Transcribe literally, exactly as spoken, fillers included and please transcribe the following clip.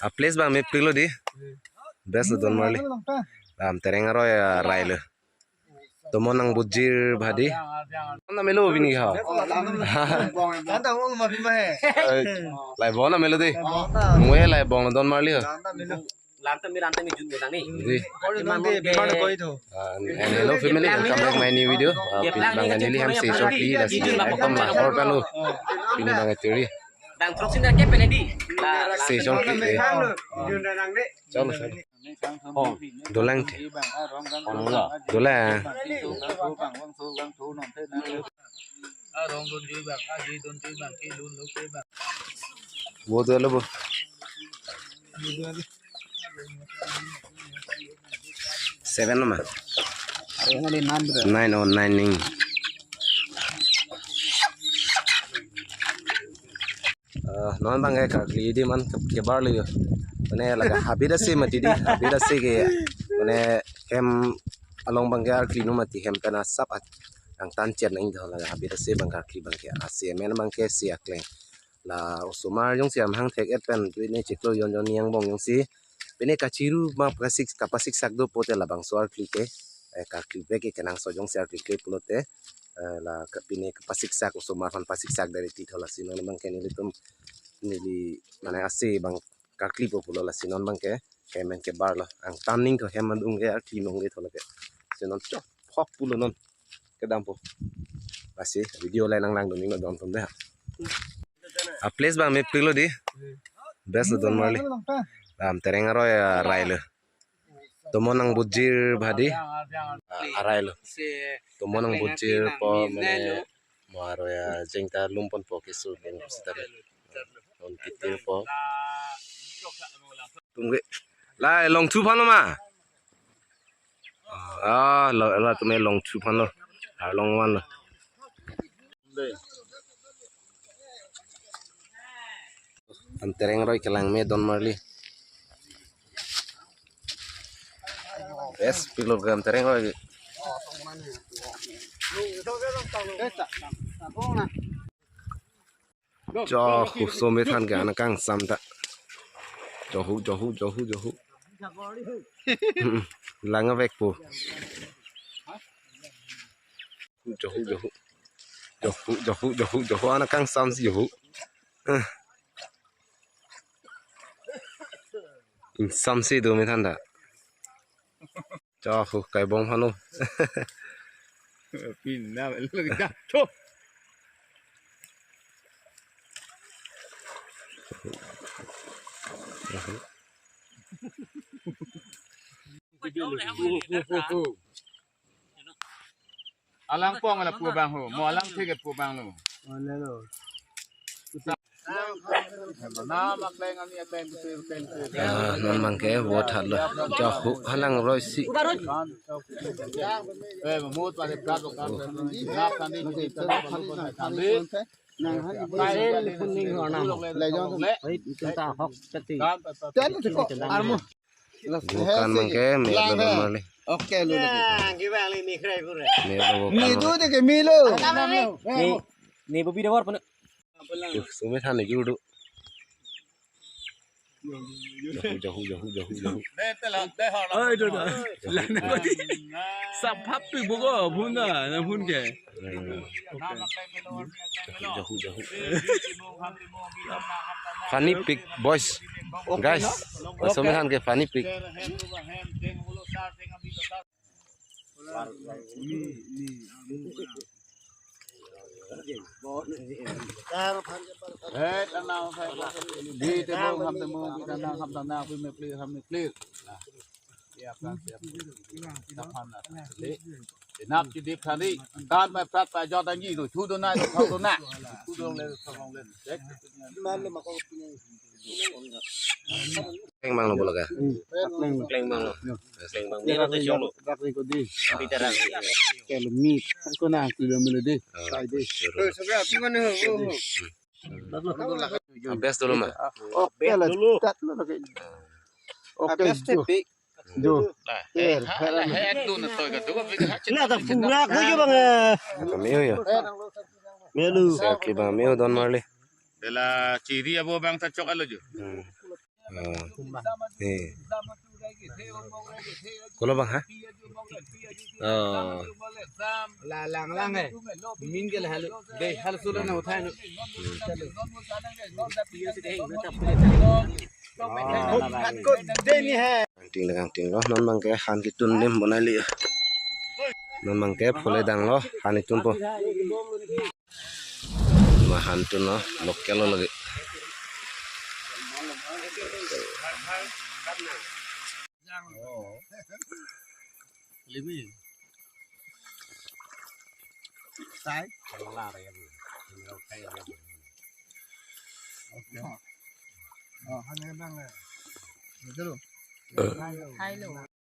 A place abang mepiklo di. Best lo Don Marli. Lam Tereng aroi arai lo. Tomon Nangbujir Bhadi. Nang melo bini ha. Laibong nang melo di. Mo laibong Don Marli ho. Lam tame, lam tame jun medang ni. Di. Lam tame, lam tame. Ah, and hello family, welcome back my new video. Ah, pini abang neli ham sejor kli lasi ekdom lahor kan lo. Pini abang teri. Dang truk sini ke pele di. Sejor kli. Chalo, chalo. Dolang the. Dolang. Bo dolo bo. Seven nama. Nine or nine ning. Ah, non abang ke karkli di man ke-, kebar lo yo. Mane laga habit ase mati di, habit ase ke. Mane hem along abang ke arkli non mati hem pen asap at-, angtan chen nang do laga habit ase abang karkli abang ke ase men abang ke si akleng. La osomar jongsi amahang thek-et pen pine chiklo jon jon ni angbong jongsi. Pine kachiru ma kapasik, kapasik sak do pote labangso arkli ke. Eh, karkli bek ke kenangsot jongsi arkli ke pulote. Eh, la ka-, pine kapasik sak osomar aphan pasik sak dari ti thola si non abang ke nelitum neli mane ase abang karkli po pulo lasi non abang ke hem pen kebar lo. Angtan ning tho hem adung ke arkli nong le thola ke. Si non chok phok pulo non. Kedam po. Lasi video le nang langdun ni ma don tum de. A place abang mepiklo di. Best lo Don Marli. Lam Tereng aroi arai lo. Tomon Nangbujir Bhadi. Ah, arai lo. Tomon Nangbujir po mane mo aroi ajeng ta lum ponpo keso beng sita. Ton kitir po. Tum ke. La longthu aphan lo ma. Ah, la, la tumi longthu aphan lo. Ah, long wan lo. Lam Tereng aroi kelang me Don Marli. Yes, pilot ke Lam Tereng aroi. Cho hu so me than ke ana kangsam ta. Cho hu, cho hu, cho hu, cho hu. Lang avek po. Cho hu, cho hu. Cho hu, cho hu, cho hu, cho hu. Ana kangsam si cho hu. Eh. Ingsam si do me than ta. Cho hu, kaibong aphan lo. Pin na, lo kita. Cho. Alang pong ala pu abang ho, mo alang thek pu abang lo. Mana makleng ani akleng betul, betul, betul. Ah, non abang ke vote halo. Cho hu halang roi si. Eh, mut pada plat kan. Nak tadi, tadi. Sen kuning honam. Lejong. Hei, kita hok chati. Ten ko armu. Bukan abang ke, me lo Don Marli. Oke, lo lagi. Ya, gimana ini kira-kira? Me lo bukan. Ni tu de ke me lo. Ni, ni bobi dawar pun. Tuh, sumit han lagi udah. Cho hu, cho hu, cho hu, cho hu, cho hu. Oi, do, do. Lana ko di. Saphap pi buko, phun da, na phun ke. Hmm. Cho hu, cho hu, cho hu. Funny pic, boys. Guys, sumit han ke funny pic. Hei, tanang, hei, di temung, ham temung, di tanang, ham tanang, pi mepli, ham mepli. Nah. Siap, kan, siap. Siap, ham, nah. Jadi, inap, jadi, tadi, kan, meprat, pajot, anji, tu, tu, tu, na, tu, tu, na. Tu, tu, le, tu, tu, le. Cek. Kleng abang lo bola ka? Hmm. Kleng abang lo. Kleng abang. Mera te jong lo. Rak ni ko di. Bidara. Kelo mi. Ko na kilo melo di. Ah, sai di. Sure. Abes dolo ma. Oke lah. Dolo. Tat lo lagi. Oke. Abes jo. Tepi. Jo. Lah, eh, ha, lah, eh, tu na toy ka tu ka. Na ta pura ko jo abang, eh. Kami yo. Melu. Sa ki abang me lo Don Marli. Dela chiri abo abang ta chok alo jo. Hmm. Ah, Eh. Kolo bang ha? Oh. La lang lang eh. Min ke halo. Dei halo solo na uthai no. Ko deni hai. Kangting le kangting lo, non bang ke han ketun adim bonai li. Non bang ke phule dang lo, han ketunpo. Ma han tun lo, local lo lagi. Limi. Sai. Okay. Oh, han bang. Betul. Hai lo.